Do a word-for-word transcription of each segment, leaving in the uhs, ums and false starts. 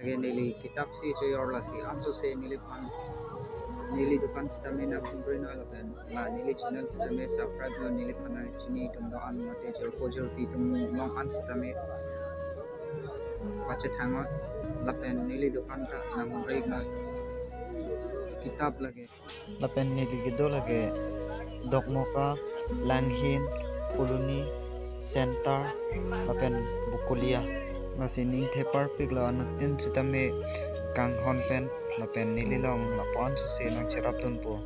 Lake neli kitap si chojor lasi ansose neliphan, neli dukan sitame nang humri noi lapen la neli channel sitame subscribe noi, neliphan nang chini tum do-an mate jorpo jorpi tum long an sitame pachethang noi lapen neli dukan ta nang humri noi. Kitap lake. Lapen neli kedo lake Dokmoka, Langhin, Phuloni, Center, lapen Bokolia. Lasi ning theparpik lo anuttin sitame kanghon pen lapen neli along lapu ansose nang cherap dunpo.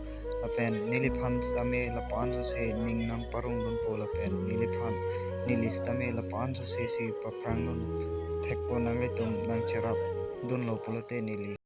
Lapen neliphan sitame lapu ansose ning nang parong dunpo lapen neliphan neli sitame lapu ansose si paphrang dun thekpo, nanglitum nang cherap dunlo pulote neli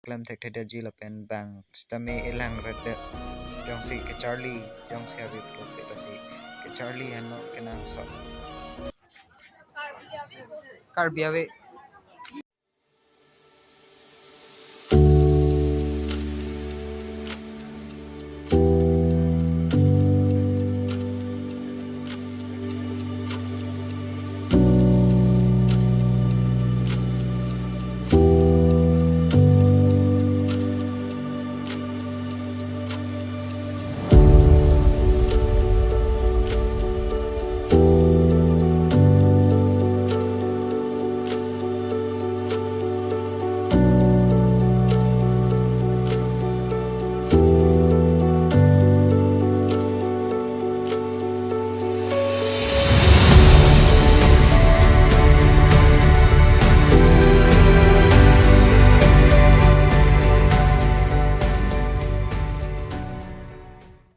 klem thekthedetji lapen bang sitame elang ret det. Jongsi kacharli, jongsi ave pulote lasi kacharli henlo kenangsot. Karbi ave.